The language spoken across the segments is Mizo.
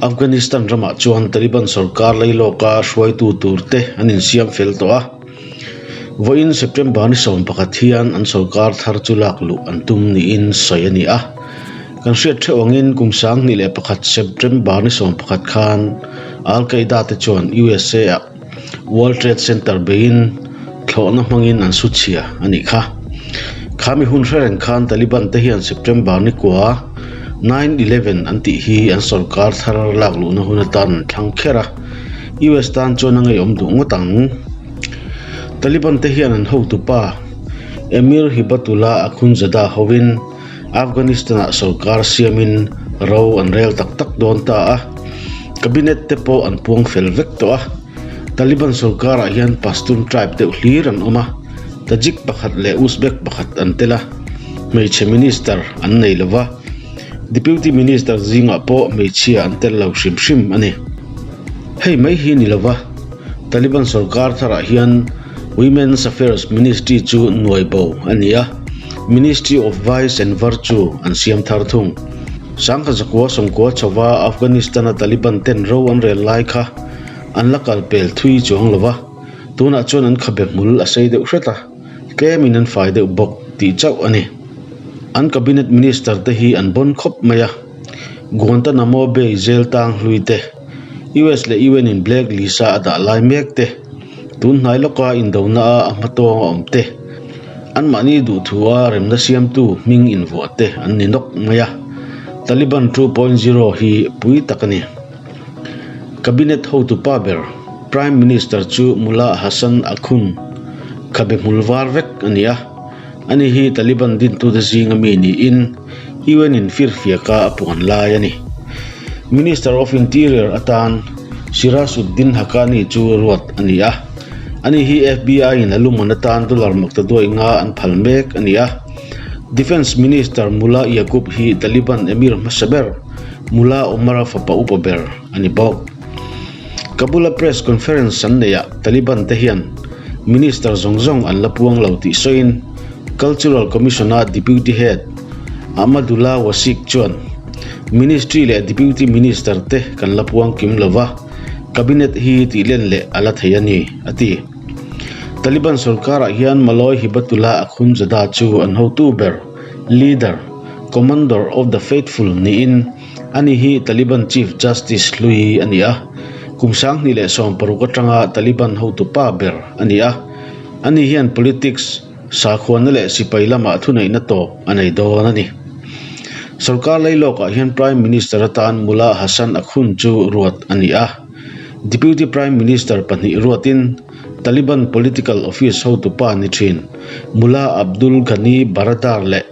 Afghanistan ramah chuan Taliban sorkar leilawka hruaitu turte an insiam fel tawh a. Vawiin September ni 11 hian an sorkar thar chu lak luh an tum niin sawi a ni a. Kan hriat theuh angin kum 2001 September ni 11 khan Al-Qaeda te chuan USA-ah World Trade Center beiin thlawhna hmangin an su chhia a nih kha. Khami hun hre reng khan Taliban te hian September ni kua 9-11 an tih hi an sorkar thar lak luhna hun atan an thlang kher a, US tan chuan a ngeiawm duh ngawt ang. Taliban te hian an hotupa Emir Hibatullah Akhundzada hovin Afghanistan-ah sorkar siamin ro an rel tak tak dawn ta a, cabinet te pawh an puang fel vek tawh a. Taliban sorkarah hian Pashtun tribe deuh hlir an awm a, Tajik pakhat leh Uzbek pakhat an tel a, hmeichhe minister an nei lo va, deputy minister zingah pawh hmeichhia an tel lo hrim hrim a ni. Hei mai hi ni lo va, Taliban sorkar tharah hian Women's Affairs Ministry chu nuai bo a ni a, Ministry of Vice and Virtue an siam thar thung. Sangha zakua sawmkua chhova Afghanistan-a Taliban ten ro an rel lai kha an la kal pel thui chuang lo va, tunah chuan an khabe hmul a sei deuh hret a, tlemin an fai deuh bawk tih chauh a ni. An Cabinet Minister te hi an bawn khawp mai a, Guantanamo Bay jail tang hlui te, US leh UN in Black Lisa a dah lai mek te, tun hnai lawka indona a a hmatawng a awm te, anmahni duhthua remna siamtu hming invuah te an ni nawk mai a. Taliban 2.0 hi pui tak a ni. Cabinet hotupa ber Prime Minister chu Mullah Hassan Akhund khabe hmul var vek a ni a. Ani hi Taliban dintute zinga mi niin UN in firfiaka a puan lai a ni. Minister of Interior atan Sirajuddin Haqqani chu ruat a ni a. Ani hi FBI in a luman atan dollar maktaduai nga an phal mek a ni a. Defence Minister Mullah Yaqub hi Taliban emir hmasa ber Mullah Omar-a fapa upa ber a ni bawk. Kabul-a press conference an neihah Taliban te hian Minister zawng zawng an la puang lo tih sawiin Cultural Commission-a Deputy Head Ahmadullah Wasiq chuan Ministry leh Deputy Minister te kan la puang kim lo va, Cabinet hi tih len leh a la thei a ni, a ti. Taliban sorkarah hian Malawi Hibatullah Akhundzada chu an hotu ber, leader, Commander of the Faithful niin Ani hi Taliban Chief Justice hlui a ni a, kum 2016 atanga Taliban hotupa ber a ni a. Ani hian politics, sakhuana leh sipai lamah thuneihna tawp a nei dawn a ni. Sorkar leilawkah hian Prime Minister atan Mullah Hassan Akhund chu ruat a ni a. Deputy Prime Minister pahnih ruatin Taliban political office hotupa ni thin Mullah Abdul Ghani Baradar leh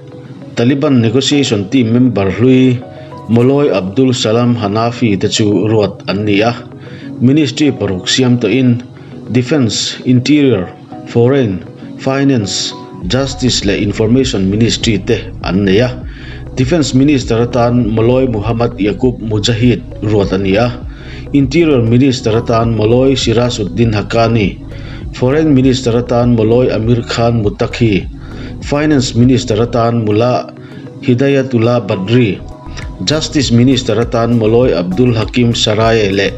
Taliban negotiation team member hlui Mawlawi Abdul Salam Hanafi te chu ruat an ni a, ministry paruk siam tawhin Defence, Interior, Foreign, Finance, Justice leh Information ministry te an nei a. Defence Minister atan Mawlawi Muhammad Yaqub Mujahid ruat a ni a, Interior Minister atan Mawlawi Sirajuddin Haqqani, Foreign Minister atan Mawlawi Amir Khan Muttaqi, Finance Minister atan Mullah Hidayatullah Badri, Justice Minister atan Mawlawi Abdul Hakim Saraye leh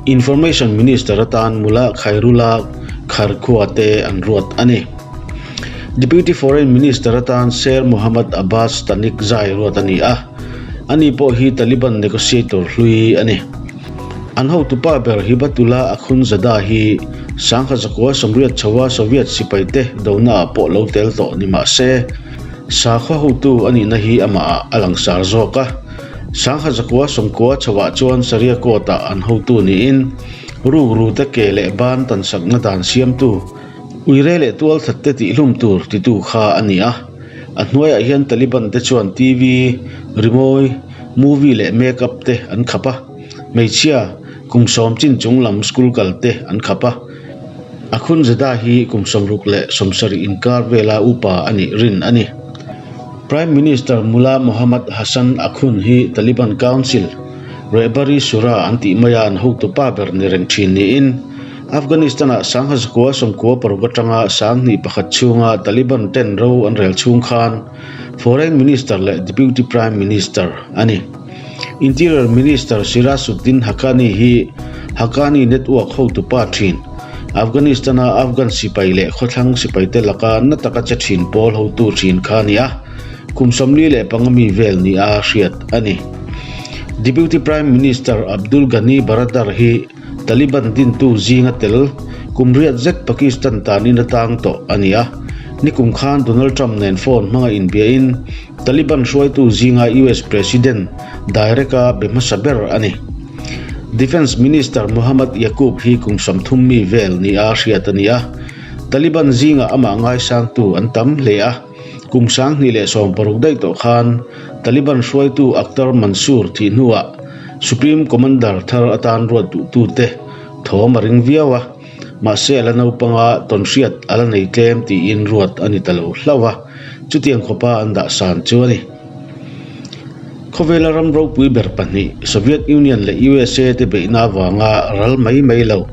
Information Minister atan Mullah Khairullah Kharkhua te an ruat a ni. Deputy Foreign Minister atan Sher Mohammad Abbas Stanikzai ruat a ni a, ani pawh hi Taliban negotiator hlui a ni. An hotupa ber Hibatullah Akhundzada hi 1980 chhoa Soviet sipaite donaah pawh lo tel tawh ni mah se, sakhua hotu a nihna hi amahah a langsar zawk a. 1990 chhoah chuan Sharia Court-ah an hotu niin rukrute ke leh ban tansakna dan siamtu, uire leh tualthatte tihhlum tur titu kha a ni a. A hnuaiah hian Taliban te chuan TV, rimawi, movie leh make-up te an khap a, hmeichhia kum sawm chin chung lam school kal te an khap a. Akhundzada hi kum 67 inkar vela upa a nih rin a ni. Prime Minister Mullah Mohammad Hassan Akhund hi Taliban Council, Rehbari Shura an tih maia an hotupa ber ni reng thin niin Afghanistan-ah 1996 atanga 2001 chhunga Taliban ten ro an rel chhung khan Foreign Minister leh Deputy Prime Minister a ni. Interior Minister Sirajuddin Haqqani hi Haqqani Network hotupa thin, Afghanistan-a Afghan sipai leh khawthlang sipaite laka na taka che thin pawl hotu thin kha a ni a, kum 45 mi vel nia hriat a ni. Deputy Prime Minister Abdul Ghani Baradar hi Taliban dintu zinga tel kum riat zet Pakistan tanin a tang tawh a ni a, nikum khan Donald Trump nen phone hmanga inbiahin Taliban hruaitu zinga US President direct-a be hmasa ber a ni. Defence Minister Mohammad Yaqoob hi kum 30 mi vel nia hriat a ni a, Taliban zingah amah ngaisangtu an tam hle a, kum 2016 daih tawh khan Taliban hruaitu Akhtar Mansour thih hnuah Supreme Commander thar atan ruat duhtute thawm a ring viau a, mahse a la naupanga tawnhriat a la nei tlem tiin ruat a ni ta lo hlauh a, chutiang khawpa an dah san chu a ni. Khawvela ram ropui ber pahnih, Soviet Union leh USA te beihna avanga ral mai mai lo,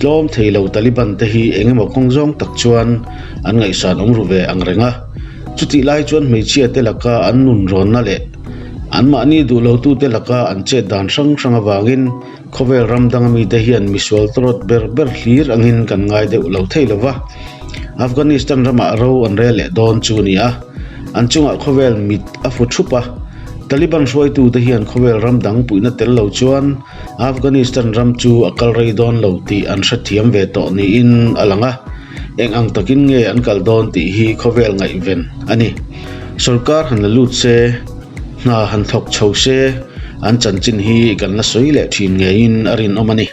tlawm thei lo Taliban te hi eng emaw kawng zawng tak chuan an ngaihsan awm ru ve ang reng a. Chutih lai chuan hmeichhia te laka an nun rawnna leh anmahni duh lotute laka an chet dan hrang hrang avangin Khawvel ram danga mite hian misual tawrawt ber ber hlir angin kan ngai deuh lo thei lo va, Afghanistan ramah ro an rel leh dawn chu a ni a, an chungah khawvel mit a fu thup a. Taliban hruaitute hian khawvel ram dang puihna tel lo chuan Afghanistan ram chu a kal rei dawn lo tih an hrethiam ve tawh niin a lang a, eng ang takin nge an kal dawn tih hi khawvel ngaihven a ni. Sorkar han la lut se. Hna han thawk chho se, an chanchin hi kan la sawi leh thin ngeiin a rinawm a ni.